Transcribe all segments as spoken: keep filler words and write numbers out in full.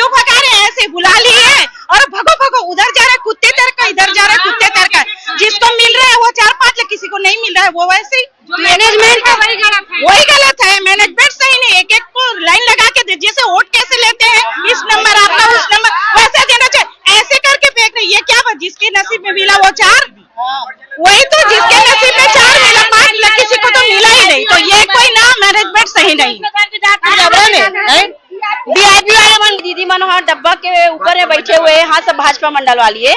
क्यों भगा रहे हैं ऐसे? बुला लिए और भगो भगो, उधर जा रहे कुत्ते तरह का, इधर जा रहे कुत्ते तरह का। जिसको मिल रहा है वो चार पांच लाख, किसी को नहीं मिल रहा है वो वैसे ही। जो मैनेजमेंट है वही गलत है। वही गलत है, मैनेजमेंट सही नहीं। एक एक को लाइन लगा के दे, जैसे वोट कैसे लेते हैं, इस नंबर आपका, उस नंबर वैसे देना चाहिए। ऐसे करके फेंक रही है क्या? बस जिसके नसीब में मिला वो चार, वही तो, जिसके नसीब में चार मिला, पांच मिला, किसी को तो मिला ही नहीं। तो ये कोई ना, मैनेजमेंट सही नहीं। वीआईपी वाले मन, दीदी मन, हाँ, डब्बा के ऊपर है, बैठे हुए हैं। हाँ, सब भाजपा मंडल वाली है।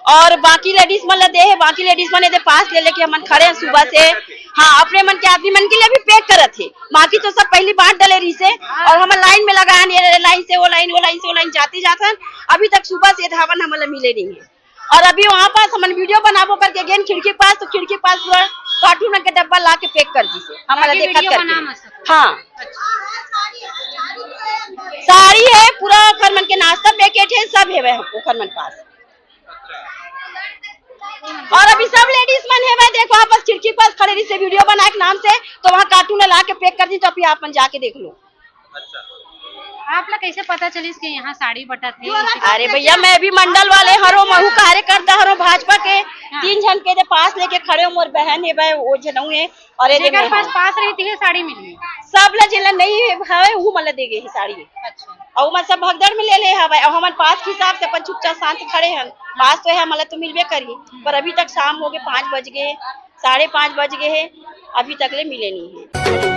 और बाकी लेडीज मन ला दे है, बाकी लेडीज मन एदे पास ले लेके हमन खड़े हैं सुबह से। हाँ, अपने मन के आदमी मन के लिए भी पैक करत है। बाकी तो सब पहली बांट डले रही से और हमन लाइन में लगा हन, ये लाइन से वो लाइन, वो लाइन से वो लाइन, जाते जात हन। अभी तक सुबह से धावन हमन ला मिले नहीं है। और अभी वहाँ पास हमन वीडियो बनाबो करके गेन खिड़की पास, तो खिड़की पास पूरा कार्टून के डब्बा ला के पैक कर दी से, हमन ला ताकि देखत वीडियो करके। बना मत सको। हाँ, साड़ी है, पूरा ओखर मन के नाश्ता पैकेट है, सब है वह ओखर मन पास। और अभी सब लेडीज मन है वह, देखो, वहाँ पास खिड़की पास खड़े रही से वीडियो बना के नाम से, तो वहाँ कार्टून ला के पैक कर दी, तो अभी आप मन जाके देख लो। आप ला कैसे पता चलिस कि यहाँ साड़ी बटत है? अरे भैया, मैं भी मंडल वाले हरो, महू कार्यकर्ता हरो भाजपा के। तीन झन के दे पास लेके खड़े हो, मोर बहन है भाई, वो जनऊ है। और ये दे जेकर मैं पास हूँ। पास रहती है साड़ी मिली। सब ला जेला नहीं है भाई, वो मला दे गए है साड़ी। अच्छा। और मैं सब भगदड़ में ले ले हवाई, और हमारे पास के हिसाब से अपन चुपचाप शांत खड़े हैं। पास तो है, मला तो मिलबे करी, पर अभी तक शाम हो गए, पाँच बज गए, साढ़े पाँच बज गए हैं, अभी तक ले मिले नहीं हैं।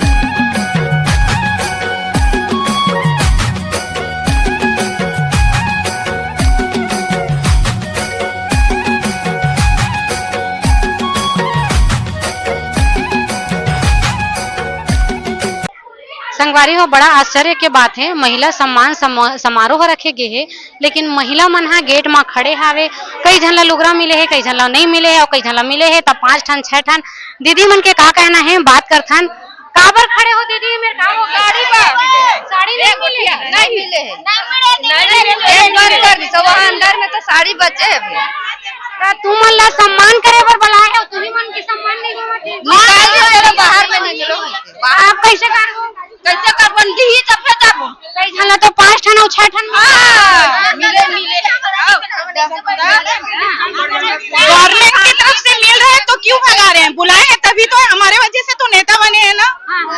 संगवारी हो, बड़ा आश्चर्य के बात है, महिला सम्मान समा- समारोह रखे गे हे, लेकिन महिला मन ह गेट म खड़े हावे। कई झन ला लुगरा मिले हे, कई झन ला नहीं मिले हे, अउ कई झन ला मिले हे, त पांच ठन, छह ठन। दीदी मन के का कहना हे, बात करथन। काबर खड़े हो दीदी? मेरे का हो? साड़ी बा। साड़ी नहीं मिले हे? नहीं मिले हे। नहीं मिले, नहीं मिले। एक बंद कर दी, सब वहाँ अंदर में तो साड़ी बचे हे अभी। त तुमन ला सम्मान करे बर बलाए हे, तुही मन के सम्मान नहीं होवत हे। निकाल दो जरा बाहर में, निकलो। आप कैसे कर हो? कैसे कर बंदी ही तब फिर जाबो। कई झन ला तो पांच ठन अउ छह ठन। हाँ, मिले, मिले। गवर्नमेंट की तरफ से मिल रहा है तो क्यों भगा रहे हैं? बुलाए हैं तभी तो, हमारे वजह से तो नेता बने हैं ना।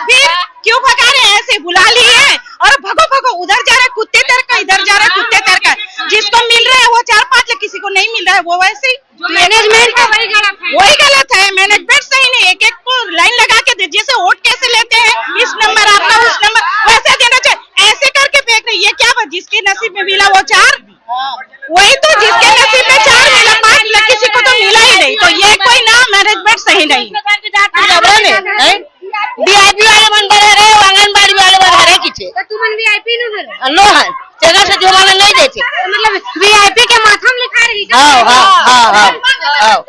फिर क्यों भगा रहे हैं ऐसे? बुला लिए और भगो भगो, उधर जा रहे कुत्ते तरह का, इधर जा रहे कुत्ते तरह का। जिसको मिल रहा है वो चार पांच लाख, किसी को नहीं मिल रहा है वो वैसे ही। मैनेजमेंट है वही गलत है। वही गलत है, मैनेजमेंट सही नहीं। एक एक को लाइन लगा के दे, जैसे वोट कैसे लेते हैं, इस नंबर आपका, उस नंबर वैसे देना चाहिए। ऐसे करके फेंक रही है क्या? बस जिसके नसीब में मिला वो चार, वही तो, जिसके नसीब में चार मिला, पांच मिला, किसी को तो मिला ही नहीं। तो ये कोई ना, मैनेजमेंट सही नहीं। वीआईपी वाले मन बर हरे, आंगनबाड़ी वाले बर हरे किथे। तो तुमन वीआईपी नो हरो? नो है, तेरा से जो वाला नहीं देते। तो मतलब वीआईपी के माथा में लिखा रही का? हाँ, हाँ, हाँ, हाँ, हाँ।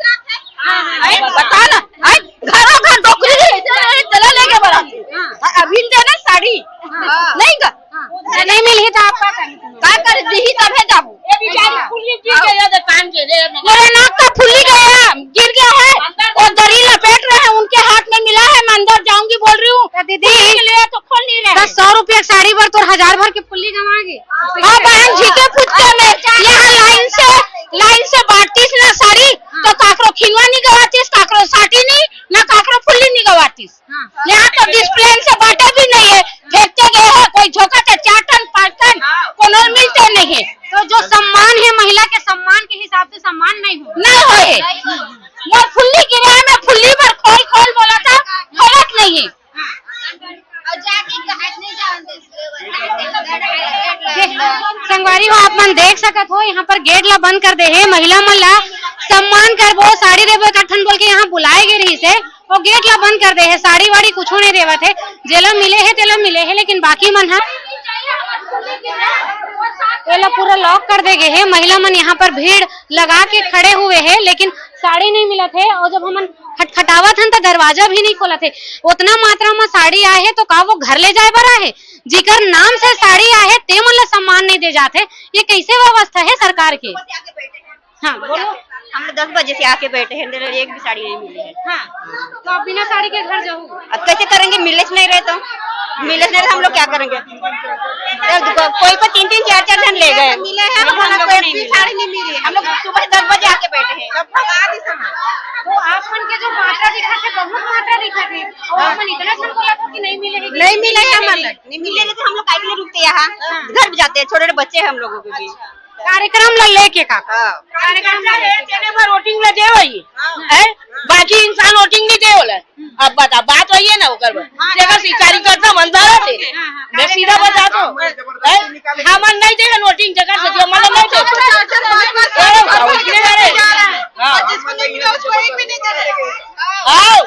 अरे, बता ना, अरे, घरों घर डोकरी है, चला लेके बड़ा। हाँ। अभी देना साड़ी। हाँ। नहीं का? हाँ। नहीं मिली तो आप का करी? का कर दीही तभे जाबू। ये बेचारी फुल्ली गिर गई है, दुकान के रे। मेरा नाक का फुल्ली गया, गिर गया है। वो दरी लपेट रहे हैं, उनके हाथ में मिला है, मैं अंदर जाऊंगी बोल रही हूँ। तो दीदी, फुल्ली के लिए तो खोल नहीं रहे। दस सौ रुपया साड़ी भर तो हजार भर की फुल्ली गंवा गे। हाँ बहन, झीके फुटके में यहाँ लाइन से, लाइन से बांटतीस ना साड़ी, तो काकरो खिनवा नहीं गवातीस, काकरो साटी नहीं, ना काकरो फुल्ली नहीं गवातीस। हाँ। यहाँ तो डिसिप्लिन से बांटे भी नहीं है, फेंकते गए हैं, कोई झोंका तो चार टन, पाँच टन, कोनो मिलते नहीं है। तो जो सम्मान है, महिला के सम्मान के हिसाब से सम्मान नहीं हो। नहीं होए। मोर फुल्ली गिरा है, मैं फुल्ली पर खोल खोल बोला था, गलत नहीं है। संगवारी हो, आप मन देख सकत हो, यहाँ पर गेट ला बंद कर दे हे। महिला मन ला सम्मान करबो, साड़ी देबो, एक ठन बोल के यहाँ बुलाए गे रहिस हे। वो गेट ला बंद कर दे हे, साड़ी वाड़ी कुछो नहीं देवत हे, जेला मिले हे तेला मिले हे, लेकिन बाकी मन ह तेला पूरा लॉक कर दे गे हे। महिला मन यहाँ पर भीड़ लगा के खड़े हुए हे, लेकिन साड़ी नहीं मिलत हे। और जब हमन खटखटावत हन त दरवाजा भी नहीं खोलत हे। उतना मात्रा में साड़ी आए हे तो का वो घर ले जाए बर आए हे? जिकर नाम से साड़ी आए हे ते मन ला सम्मान नहीं दे जात हे। ये कैसे व्यवस्था हे सरकार के? हाँ, बोलो। हम लोग दस बजे से आके बैठे हैं, अंदर एक भी साड़ी नहीं मिली है। हाँ, तो आप बिना साड़ी के घर जाओगे? अब कैसे करेंगे, मिले से नहीं रहे तो, मिले से नहीं रहे तो हम लोग क्या करेंगे? तो को-, कोई पर तीन तीन चार चार जन ले गए। मिले हैं, हम लोग को एक भी साड़ी नहीं मिली। हम लोग सुबह दस बजे आके बैठे हैं। तो आप मन के जो मात्रा दिखा थे, बहुत मात्रा दिखा थे, और आप मन इतना झन बोला था कि नहीं मिले हैं, नहीं मिले हैं, हम लोग नहीं मिले। मिले तो हम लोग काहे के लिए रुकते यहाँ? घर भी जाते हैं, छोटे छोटे बच्चे हैं हम लोगों के भी। कार्यक्रम ला लेके का? हाँ। कार्यक्रम ला लेके का? वोटिंग ला दे वही है, बाकी इंसान वोटिंग नहीं दे बोला। अब बता, बात वही है ना, ओकर बर। जेकर शिकारी करता मंदारा थे। मैं सीधा बता दो, हैं? हमन नहीं देगन वोटिंग, जेकर से दिया, मतलब नहीं दे। अरे बाबू, इतने सारे। हाँ। आओ।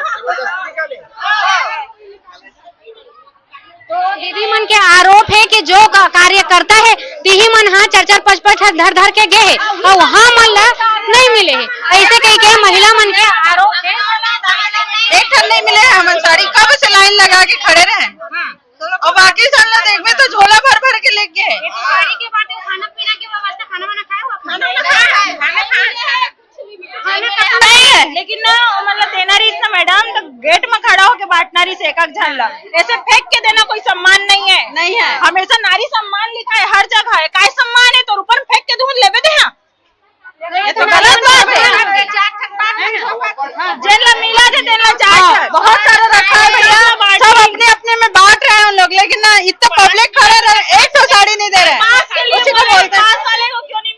तो दीदी मन के आरोप है कि जो का-, कार्यकर्ता है, तिही मन हा चार चार पाँच पाँच हाथ धर धर के गए है और वहाँ मन ला नहीं मिले है, ऐसे कही के महिला मन के आरोप है। एक ठन नहीं मिले है, हमन साड़ी कब से लाइन लगा के खड़े रहे। और बाकी साल ला देखबे तो झोला भर भर के लेके है। ये तो साड़ी के बात है, खाना पीना की व्यवस्था, खाना वाना खाया हुआ? खाना वाना खाया है। खाना खत्म नहीं है, लेकिन ना, मतलब, देना रहिस ना मैडम, तो गेट में खड़ा होके बांटना रहिस एक एक झन ला। ऐसे फेंक के देना कोई सम्मान नहीं है। नहीं है। हमेशा नारी सम्मान लिखा है हर जगह है। काय सम्मान है तोर ऊपर फेंक के दूं, लेबे दे? हाँ, ये तो गलत बात है। जेन ला मिला थे, तेन ला चार हाँ, बहुत सारा रखा है भैया, सब अपने अपने में बांट रहे हैं उन लोग, लेकिन ना, इतना पब्लिक खड़ा रहे, एक ठो साड़ी नहीं दे रहे हैं। पास के लिए उसी को बोलते हैं। पास वाले को क्यों नहीं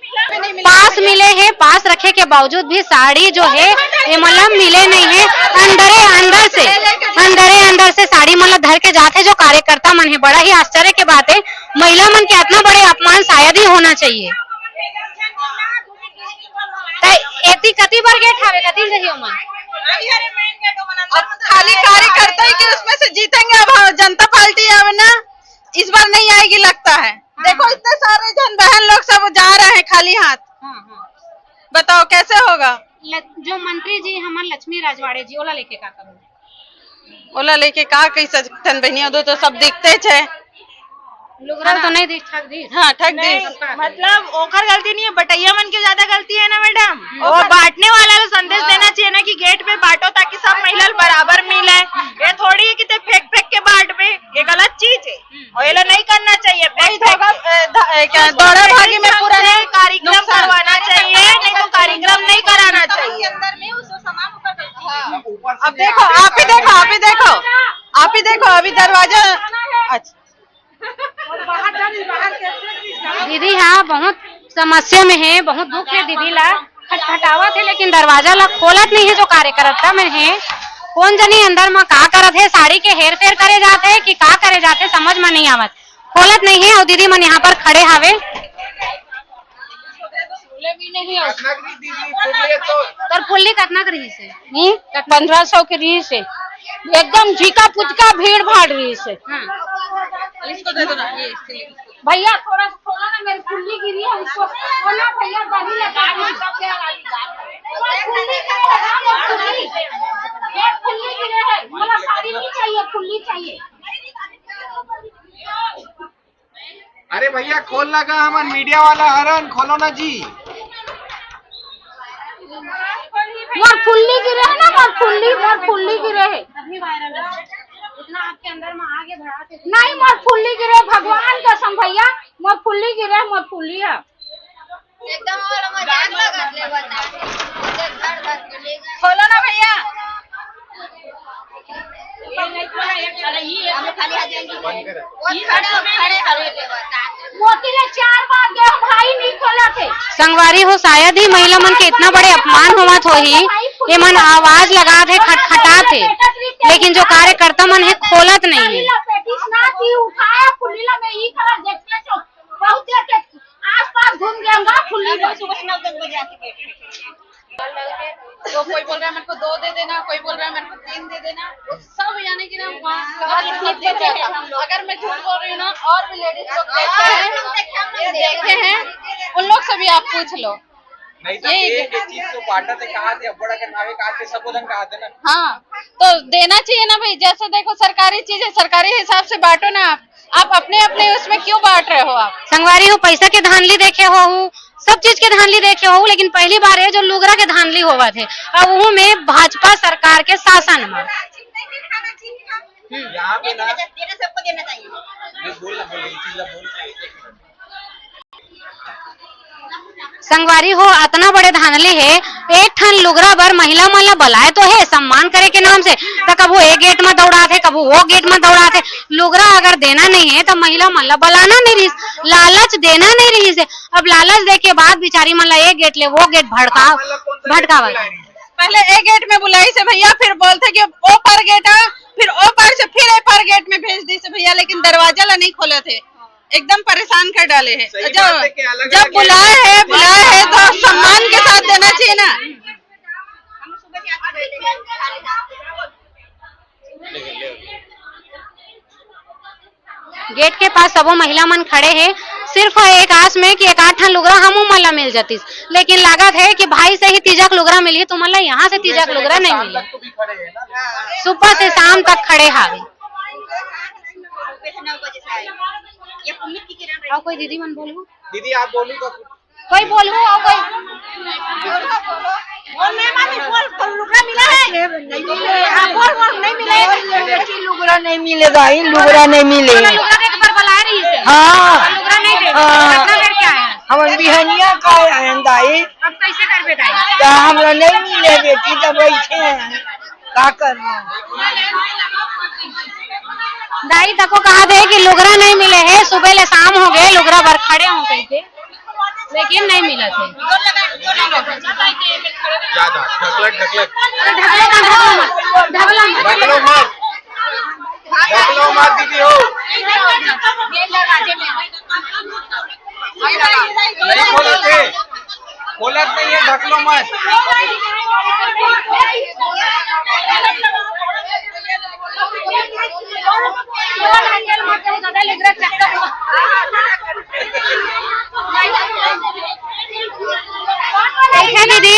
मिला? पास मिले हैं, पास रखे के बावजूद भी साड़ी जो है, ये मतलब मिले नहीं है। अंदरे अंदर से, अंदरे अंदर से साड़ी मतलब धर के जाते जो कार्यकर्ता मन है, बड़ा ही आश्चर्य की बात है। महिला मन के इतना बड़े अपमान शायद ही होना चाहिए। त एती कति बर गेट हावे, कति जही ओमन? अब खाली कार्यकर्ता ही कि उसमें से जीतेंगे। अब हाँ, जनता पार्टी आवे ना, इस बार नहीं आएगी लगता है। हाँ। देखो, इतने सारे जन बहन लोग सब जा रहे हैं खाली हाथ। हाँ, हाँ। बताओ कैसे होगा? ल-, जो मंत्री जी हमारे लक्ष्मी राजवाड़े जी, ओला लेके का करोगे? ओला लेके का कह सकथन बहिनी, ओदे तो सब दिखते छे। लुगरा तो नहीं दिख, ठग दिस। हाँ, ठग दिस। मतलब ओकर गलती नहीं है, बटैया मन के ज्यादा गलती है ना मैडम। वो बांटने वाला ला संदेश देना चाहिए ना कि गेट पे बांटो ताकि सब महिला ला बराबर मिले। ये थोड़ी है कि ते फेंक फेंक के बांटबे, ये गलत चीज है। और ये ला नहीं करना चाहिए। फेंक फेंक के, अ, ध-, अ, क्या, दौड़ा भागी में पूरा कार्यक्रम करवाना चाहिए, नहीं तो कार्यक्रम नहीं कराना चाहिए। अब देखो, आप ही देखो, आप ही देखो, आप ही देखो, अभी दरवाजा, अच्छा। दीदी हाँ बहुत समस्या में है, बहुत दुख है दीदी ला, खटखटावत है, लेकिन दरवाजा ला खोलत नहीं है। जो कार्यकर्ता में है, कोन जनी अंदर में का करत है, साड़ी के हेर फेर करे जात है कि का करे जात है, समझ में नहीं आवत, खोलत नहीं है। और दीदी मन यहाँ पर खड़े हावे। तोर फुल्ली कतना के रहिस हे? हम्म? पंद्रह सौ के रहिस हे। एकदम झिका पुचका भीड़ भाड़ रहिस हे। हाँ। इसको दे दो ना, ये इसके लिए। भैया थोड़ा सा खोलो ना, मेरी फुल्ली गिरी है, उसको खोलो भैया, दही लगा दो। फुल्ली गिरे है, फुल्ली। ये फुल्ली गिरे है, मतलब साड़ी नहीं चाहिए, फुल्ली चाहिए। अरे भैया, खोल ना गा, हमन मीडिया वाला हरन, खोलो ना जी। मोर फुल्ली गिरे है ना, मोर फुल्ली, मोर फुल्ली गिरे है। तभी वायरल हो। इतना आपके अंदर में आगे बढ़ा के नहीं, मोर फुल्ली गिरे, भगवान कसम भैया, मोर फुल्ली गिरे, मोर फुल्ली है। एकदम और मजाक लगत ले बता। खोलो ना भैया। मोती ले चार बार गए, भाई नहीं खोला थे। संगवारी हो, शायद ही महिला मन के इतना बड़े अपमान होवत होही, ये मन आवाज लगात हे, खटखटात हे, लेकिन जो कार्यकर्ता मन हे, खोलत नहीं हे। उठाया, फुल्ली ला मैं ही खड़ा, देखते तो बहुत देर के आसपास घूम गया होगा, फुल्ली में। सुबह से नौ दस बजे आके बैठे हैं। तो कोई बोल रहा है मेरे को दो दे देना, कोई बोल रहा है मेरे को तीन दे देना, वो सब यानी कि ना वहाँ सब दे देते हैं। अगर मैं झूठ बोल रही हूँ ना, और भी लेडीज लोग देते हैं, देते हैं, उन लोग से भी आप पूछ लो। नहीं तो यही एक, एक चीज तो बांटा थे, कहा थे, अब्बड़ा के नावे कहा थे, सबोधन कहा थे ना। हाँ, तो देना चाहिए ना भाई। जैसे देखो, सरकारी चीज है, सरकारी हिसाब से बांटो ना आप। आप अपने अपने उसमें क्यों बांट रहे हो आप? संगवारी हो, पैसा के धांधली देखे हो, सब चीज के धांधली देखे हो, लेकिन पहली बार है जो लुगरा के धांधली होवत हे, अब वो में भाजपा सरकार के शासन में। यहाँ पे ना, सबको देना चाहिए। नहीं, बोल ना, बोल, ये चीज ला बोल के, एक मिनट। संगवारी हो, अतना बड़े धांधली हे, एक ठन लुगरा बर महिला मन ला बलाए तो हे सम्मान करे के नाम से, त कभू ए गेट म दौड़ात हे, कभू वो गेट म दौड़ात हे। लुगरा अगर देना नहीं है त महिला मन ला बलाना नहीं रहिस, लालच देना नहीं रहिस हे। अब लालच दे के बाद बिचारी मन ला ए गेट ले वो गेट भड़का भटकावत हे। पहले ए गेट में बुलाइस हे भैया, फिर बोलथे कि ओ पार गेट आ, फिर ओ पार से फिर ए पार गेट में भेज दिस हे भैया, लेकिन दरवाजा ला नहीं खोलत हे। एकदम परेशान कर डाले हे। सही जब बात है कि अलग-अलग जब बुलाए हे, बुलाए हे तो सम्मान के साथ देना चाहिए ना। गेट के पास सबो महिला मन खड़े हे, सिर्फ एक आस में कि एक आध ठन लुगरा हमू मन ला मिल जतिस, लेकिन लागत हे कि भाई से ही तीजा के लुगरा मिलही, तुमन ला यहाँ से तीजा के लुगरा नहीं मिले। सुबह से शाम तक खड़े हावे। अउ कोई दीदी मन बोलहू? दीदी, आप बोलू तो। कोई बोलू, अउ कोई? बोल, मैं मानी, बोल, तो लुगरा मिला है? नहीं मिले। हाँ, बोल, बोल, नहीं मिले। लुगरा नहीं मिले दाई, लुगरा नहीं मिले। लुगरा देख बर बलाए रहिस हे। हाँ। लुगरा नहीं दे। हाँ। कितना देर क्या है? हम बिहनिया का आए हैं दाई। अब कैसे करबे दाई? त हमला नहीं मिले बेटी, त बैठे हैं। का करबो? दाई तको कहा दे कि लुगरा नहीं मिले हे, सुबह ले शाम हो गए, लुगरा बर खड़े हो कहिके, लेकिन नहीं मिलत हे। ज्यादा ढकलक, ढकलक। अरे ढकलो मत, ढकलो मत, ढकलो मत। ढकलो मत। ढकलो मत दीदी हो। नहीं खोलत हे, खोलत नहीं है, ढकलो मत। देखा दीदी,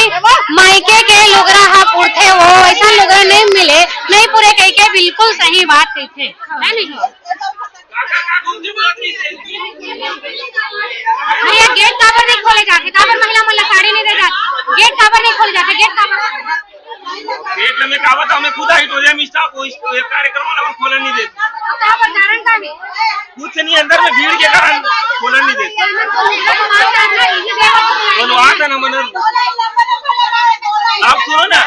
मायके के लुगरा हा पुरथे, वो ऐसा लुगरा नहीं मिले, नहीं पूरे कहिके बिल्कुल सही बात कहिथे, है नहीं? भैया, गेट काबर नहीं खोले जाथे? काबर महिला मन ला साड़ी नहीं दे जाथे? गेट काबर नहीं खोले जाथे? गेट काबर? गेट में काबर था, हमें खुद ऑडिटोरियम स्टाफ वो इस, ये कार्यक्रम वाला मन खोलन नहीं देते। तो काबर, कारण का है? कुछ नहीं, अंदर में भीड़ के कारण खोलन नहीं देते। बोलो, आता ना मनन। आप सुनो ना,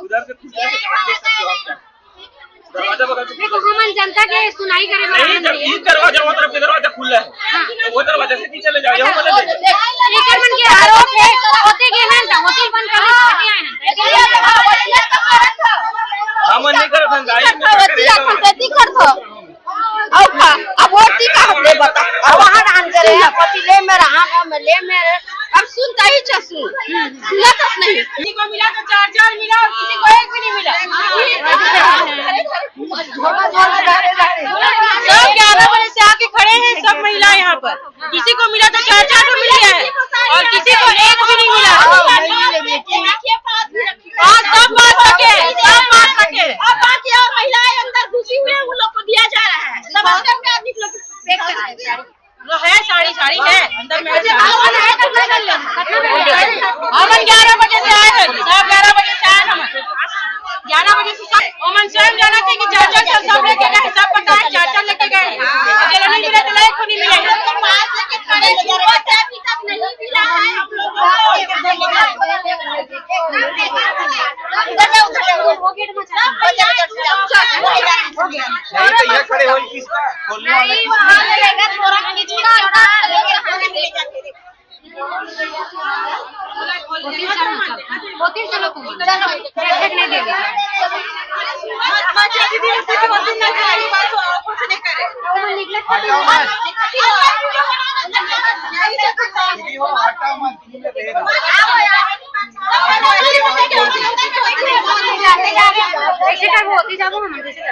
उधर से कुछ नहीं, आप देख सकते हो आप। दरवाजा बगल से देखो, हमन जनता के सुनाई करे बर नहीं, जब ये दरवाजा, वो तरफ के दरवाजा खुला है, हाँ। तो वो दरवाजा से नीचे ले जाओ, यहाँ मत ले जाओ। एकर मन के आरोप है, होते के हैं, तो होते बंद कर ले, होते आए हैं। हमन नहीं करत हन, दाई में करत हन। अउ का, अब वो ती का हम ले बता, अब वहाँ राम करे, पति ले में रहा, हम ले में रहे, अब सुनता ही चसू, सुनत नहीं। किसी को मिला तो चार चार मिला और किसी को एक भी नहीं मिला। सब ग्यारह बजे से आके खड़े हैं, सब महिला यहाँ पर। किसी को मिला तो चार चार भी मिल गया है और किसी को एक भी नहीं मिला। हाँ, सब बांट सके, सब बांट सके। और बाकी और महिलाएं अंदर घुसी हुई हैं, उन लोग को दिया जा रहा है। सब अंदर में आदमी लोग देख सकते हैं। वो है साड़ी, साड़ी है अंदर में है साड़ी। हमन ग्यारह बजे से आए हैं, सब ग्यारह बजे से आए हैं हमन। ग्यारह बजे से सब, हमन स्वयं जाना चाहिए कि चार चार सब, सब लेके गए, सब बताए, चार चार लेके गए। अकेले नहीं मिले तो लायक को नहीं मिले। नहीं तो ये खड़े हो, इसका खोलने वाले। होती चलो तुम। चलो। नहीं देंगे।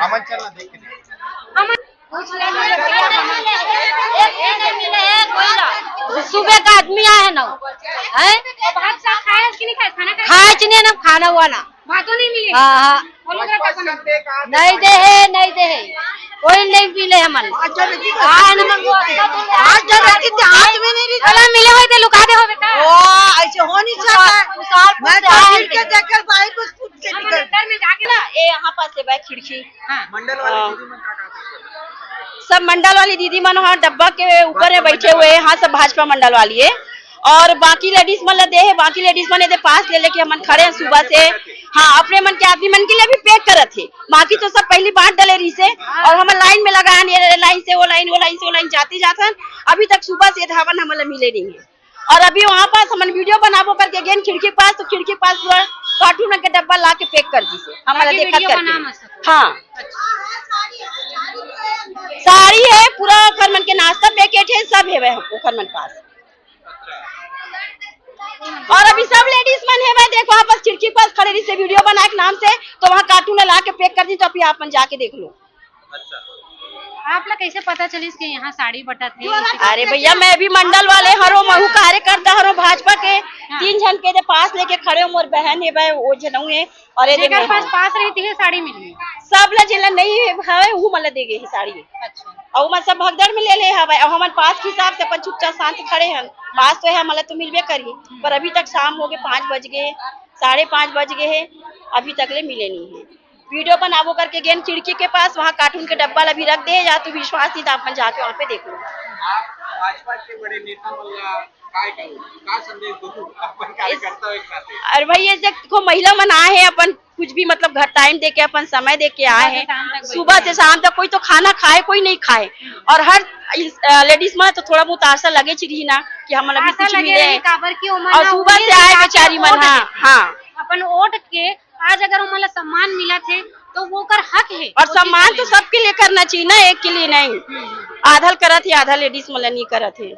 अमन चलना देख के। सुबह का आदमी आए है ना, है? खाए कि नहीं खाए? खाना खाए? खाए कि नहीं ना, खाना हुआ ना। भातों नहीं मिले? हाँ, हाँ। नहीं दे है, नहीं दे है, कोई नहीं मिले हमन। हाँ, नमन को। हाथ में नहीं रही। अरे मिले हुए थे, लुका दे हो बेटा। ओ, ऐसे हो नहीं सकता। मैं तो भीड़ के देखकर भाई को कूद के निकल। अंदर में जाके ना, ए, यहाँ पास से बैठ खिड़की। हाँ। मंडल वाली दीदी मन का, का सब मंडल वाली दीदी मन हाँ डब्बा के ऊपर में बैठे हुए हैं। हाँ, सब भाजपा मंडल वाली है। और बाकी लेडीज मन ला दे हे, बाकी लेडीज मन एदे पास ले लेके हमन खड़े हैं सुबह से। हाँ, अपने मन के आदमी मन के लिए भी पैक करत हे। बाकी तो सब पहली बांट डले रहिसे और हमन लाइन में लगा हन, ये लाइन से वो लाइन, वो लाइन से वो लाइन, जाते जात हन। अभी तक सुबह से धावन हमन ला मिले नहीं है। और अभी वहाँ पास हमन वीडियो बनाबो करके गेन खिड़की पास, तो खिड़की पास पूरा कार्टून के डब्बा ला के पैक कर दीसे, हमन ला देखत करके। हाँ, साड़ी है, पूरा ओखर मन के नाश्ता पैकेट है, सब है वह ओखर मन पास। और अभी सब लेडीज मन है वह, देखो, वहाँ पास खिड़की पास खड़े रहिसे वीडियो बना के नाम से, तो वहाँ कार्टून ला के पैक कर दी, तो अभी आप मन जाके देख लो। अच्छा। आप ला कैसे पता चलिस कि यहाँ साड़ी बटत हे? अरे भैया, मैं भी मंडल वाले हरो, महू कार्यकर्ता हरो भाजपा के। हाँ। तीन झन के दे पास लेके खड़े हो, मोर बहन हे, भाई, वो जनऊ हे, और ये दे जेकर मैं पास हूँ। पास रहिथे साड़ी मिली। सब ला जेला नहीं हवे, वो मला दे गे हे साड़ी। अच्छा। और मैं सब भगदड़ में ले ले हवे, और हमन पास के हिसाब से अपन चुपचाप शांत खड़े हन। पास तो है, मला तो मिलबे करी, पर अभी तक शाम हो गए, पाँच बज गए, साढ़े पाँच बज गए है, अभी तक ले मिले नहीं है। वीडियो बनाबो करके गेन खिड़की के पास, वहाँ कार्टून के डब्बा ला भी रख दे, या तो विश्वास नहीं तो आप मन जाके वहाँ पे देख लो। आप भाजपा के बड़े नेता मन ला काय कहू, का संदेश दू अपन कार्यकर्ता एक नाते? अरे भाई, ये देखो, महिला मन आए हैं, अपन कुछ भी, मतलब, घर टाइम दे के, अपन समय दे के आए हैं। सुबह से शाम तक कोई तो खाना खाए, कोई नहीं खाए, और हर लेडीज में तो थोड़ा बहुत आशा लगे रही ना कि हम अभी आशा कुछ लगे मिले। रही, काबर कि ओमन और ना सुबह उन्हें से आए बेचारी मन। हाँ, हाँ। अपन वोट के आज अगर ओमन ला सम्मान मिलत हे, तो वो ओकर हक हे। और सम्मान तो सबके लिए करना चाहिए ना, एक के लिए नहीं। हम्म। आधल करत हे, आधा लेडीज मन ला नहीं करत हे।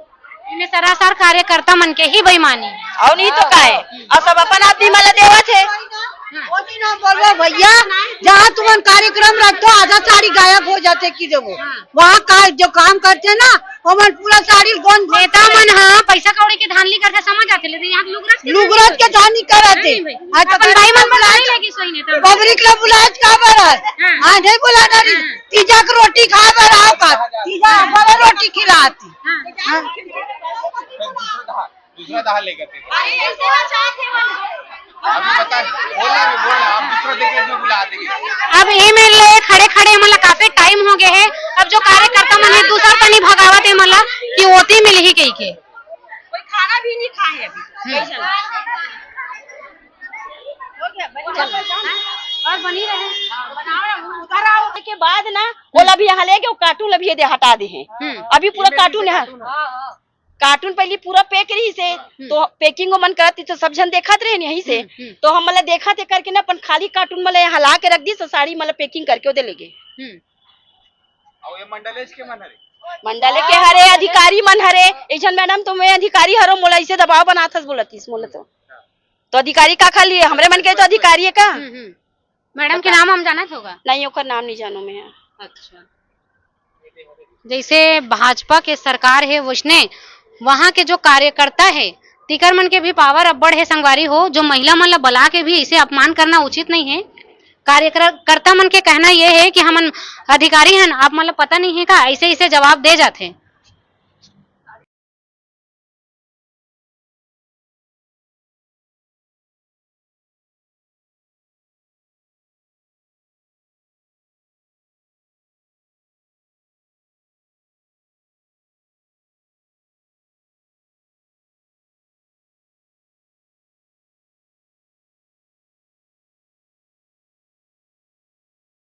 इन्हें सरासर कार्यकर्ता मन के ही बेईमानी। और नहीं तो का है, और सब अपन आदमी मन ला देवत हे। हाँ। वो दिन हम बोलबो, "भैया, जहाँ तुमन कार्यक्रम रखथो, आधा साड़ी गायब हो जाथे कि देबो।" हाँ। वहाँ का जो काम करथे ना, ओमन पूरा साड़ी गोंद नेता मन ह पैसा कौड़ी के धांधली करथे, समझ आथे, लेकिन यहाँ लुगरत के लुगरत के धांधली करत हे। नहीं भाई। आज तो अपन भाई मन बुलाए लगे सोई नेता मन। पब्लिक ला बुलाए का बर है? हाँ। हाँ, नहीं बुलाना रही। हाँ। तीजा के रोटी खाए बर आओ का? तीजा बड़ा रोटी खिलाती। हाँ। हाँ। दूसरा धार लेकर थे। अभी बता, बोलना भी बोलना, आप दूसरा देख लेते हो, बुला देंगे। अब एमएलए खड़े खड़े हमन ला काफी टाइम हो गए है। अब जो कार्यकर्ता मन है, दूसर कनी भगावत है हमन ला कि ओती मिलही कही के। कोई खाना भी नहीं खाए अभी। हम्म। कई झन। हो गया, बनी रहे। और बनी रहे। उधर आओ। के बाद ना, वो ला भी यहाँ ले गए, वो कार्टून अभी ये दे हटा दे हैं। हम्म। अभी पूरा कार्टून यहाँ। कार्टून पहली पूरा पैक रहिसे, हम्म। तो पैकिंग ओमन करत रही, तो सब झन देखत रहे यहीं से। हम्म, हम्म। तो हमन ला देखत हे करके ना, अपन खाली कार्टून मन ला यहाँ ला के रख दिस, तो साड़ी मन ला पैकिंग करके ओदे ले गे। हम्म। अउ ये मंडलेश के मन हरे? मंडले के हरे, अधिकारी मन हरे। एक झन मैडम, तो मैं अधिकारी हरो, मोला इसे दबाव बनाथस बोलतिस मोला तो। तो अधिकारी का खाली हमरे मन के तो अधिकारी है का? हम्म, हम्म। मैडम के नाम हम जानत होगा? नहीं, ओकर नाम नहीं जानो मैं। अच्छा। जैसे भाजपा के सरकार है, वैसने वहाँ के जो कार्यकर्ता है, तिकर मन के भी पावर अब्बड़ है संगवारी हो, जो महिला मन ला बला के भी ऐसे अपमान करना उचित नहीं है। कार्यकर्ता मन के कहना ये है कि हमन अधिकारी हन, आप मन ला पता नहीं है का, ऐसे ऐसे जवाब दे जाथे।